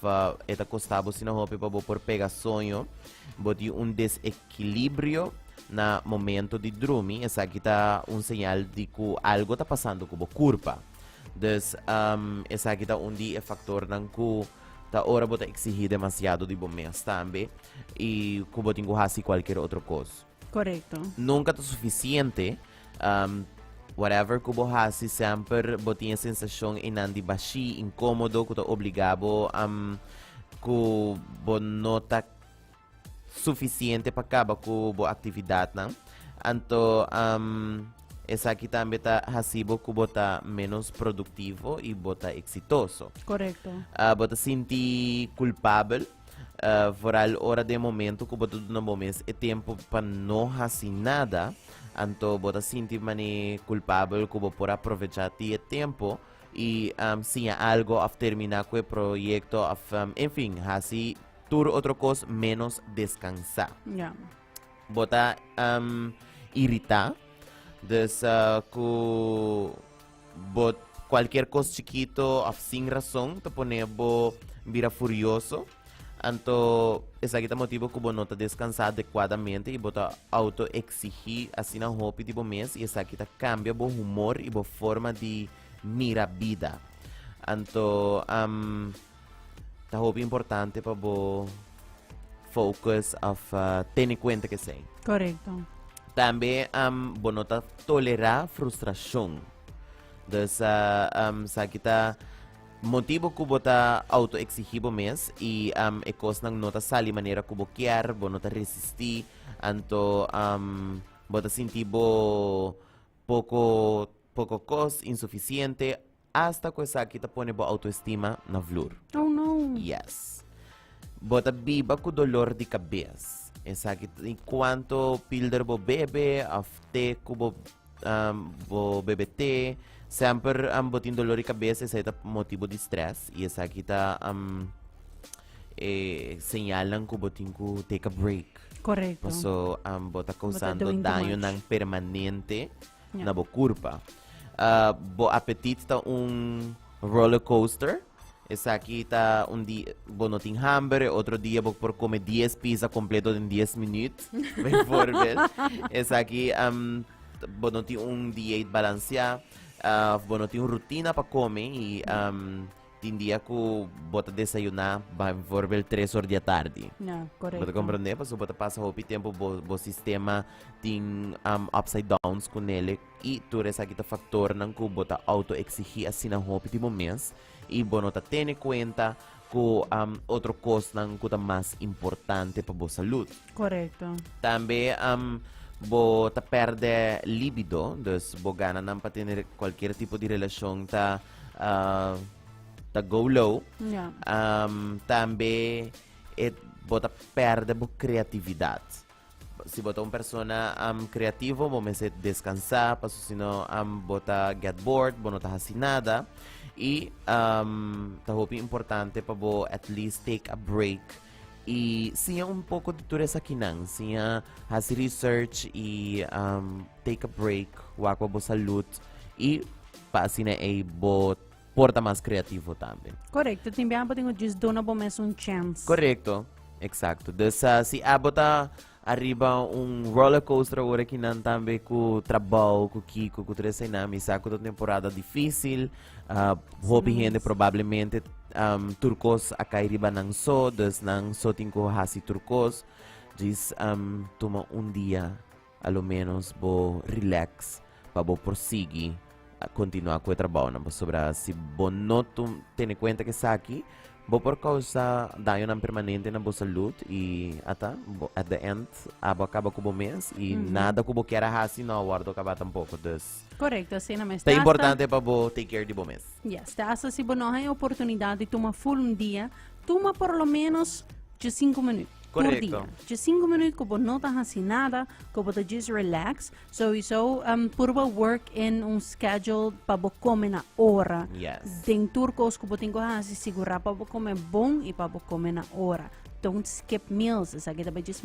òf e ta kosta bo asina hopi pa bo por pega soño. Bo tin un desekilibrio na momento di drumi, esaki ta un señal di ku algo ta pasando ku bo kurpa. Dus esaki ta un di e faktornan ku ta ora bo ta eksigí demasiado di bo mes tambe i ku bo tin ku hasi kualkier otro kos. Korekto. Nunka ta sufisiente. Whatever ku bo hasi semper bo tin e sensashon einan di bashí, inkómodo ku ta obligá bo ku bo no ta sufisiente pa kaba ku bo aktividatnan. Anto esaki tambe ta hasi bo ku bo ta ménos produktivo i bo ta eksitoso. Korekto. Bo ta sinti kulpabel, vooral ora den momento ku bo ta duna bo mes e tempu pa no hasi nada. Anto bo ta sinti mane kulpabel ku bo por aprovechá ti e tempu i siña algo òf terminá ku e proyekto òf, en fin, hasi tur otro kos ménos deskansá. Bo ta iritá, dus ku bo kualkier kos chikito òf sin rason ta pone bo bira furioso. Anto esaki ta motibu ku bo no ta deskansá adekuadamente i bo ta outo-eksigí asina hopi di bo mes i esaki ta kambia bo humor i bo forma di mira bida. Anto ta hopi importante pa bo focus òf tene kuenta ku esei. Korekto. Tambe bo no ta tolerá frustrashon. Dus esaki ta motibu ku bo ta outo-eksigí bo mes i e kosnan no ta sali manera ku bo kier, bo no ta resistí, anto bo ta sinti bo poko poko kos, insufisiente, asta ku esaki ta pone bo outoestima na vlur. Oh no! Yes. Bo ta biba ku dolor di kabes. Esaki ta en kuanto pilder bo bebe òf te ku bo Bo bebe te, semper bo tin dolor di cabeza, esai ta motibo di stress y esaki ta e señalnan cu bo tin cu take a break. Correcto. Paso bo ta causando doing too dañonan much. permanente na bo curpa. Bo apetit ta un roller coaster. Esaki ta un di bo no tin hamber, e otro dia bo por come 10 pizza completo den 10 minuut, bijvoorbeeld. Esaki um, bo no tin un dieet balanceá, of bo no tin un rutina pa come y tin dia cu bo ta desayuná bijvoorbeeld 3 or di atardi. Ja, Bo ta correcto. comprende? Pasobra bo ta pasa hopi tempo bo sistema tin upside downs cu nele. I tur esaki ta faktornan ku bo ta outo-eksigí asina hopi di bo mes i bo no ta tene kuenta ku otro kosnan ku ta mas importante pa bo salud. Korekto. Tambe bo ta pèrdè libido, dus bo gananan pa tene kualkier tipo di relashon ta ta go low. Ja. Tambe e bo ta pèrdè bo kreatividat. Si bo ta un persona creativo, bo mester descansa, paso si no bo ta get bored, bo no ta haci nada. Y ta hopi importante pa bo at least take a break y siña un poco di tur esakinan. Siña haci research y take a break, wak pa bo salud y pa asina ey bo por ta mas creativo tambe. Correcto, tin biaha bo tin cu djis duna bo mes un chance. Correcto, exacto. Dus si abo ta ariba un roller coaster awor aki nan tambe cu trabao, cu kico, cu tur eseinan, mi sa cu ta un temporada dificil, hopi hende probablemente tur cos a cay riba nan so, dus nan so tin cu haci tur cos. Djis tuma un dia A lo menos bo relax pa bo por sigui continua cu e trabaonan pasobra si bo no tene cuenta cu esaki bo por causa dañonan permanente na bo salud y ata bo at the end abo a caba cu bo mes y nada cu bo kier a haci no a wordo caba tampoco dus Correcto, asina mes. ta importante pa bo take care di bo mes. Yes, te hasta si bo no hay oportunidad di tuma full un dia, tuma por lo menos 5 minuut tur Correcto. dia. 5 minuut cu bo no ta haci nada, cu bo ta just relax. Sowieso purba work in un schedule pa bo come na ora. Den tur cos cu bo tin cu haci, sigura pa bo come bon y pa bo come na ora. Don't skip meals. Esaki ta just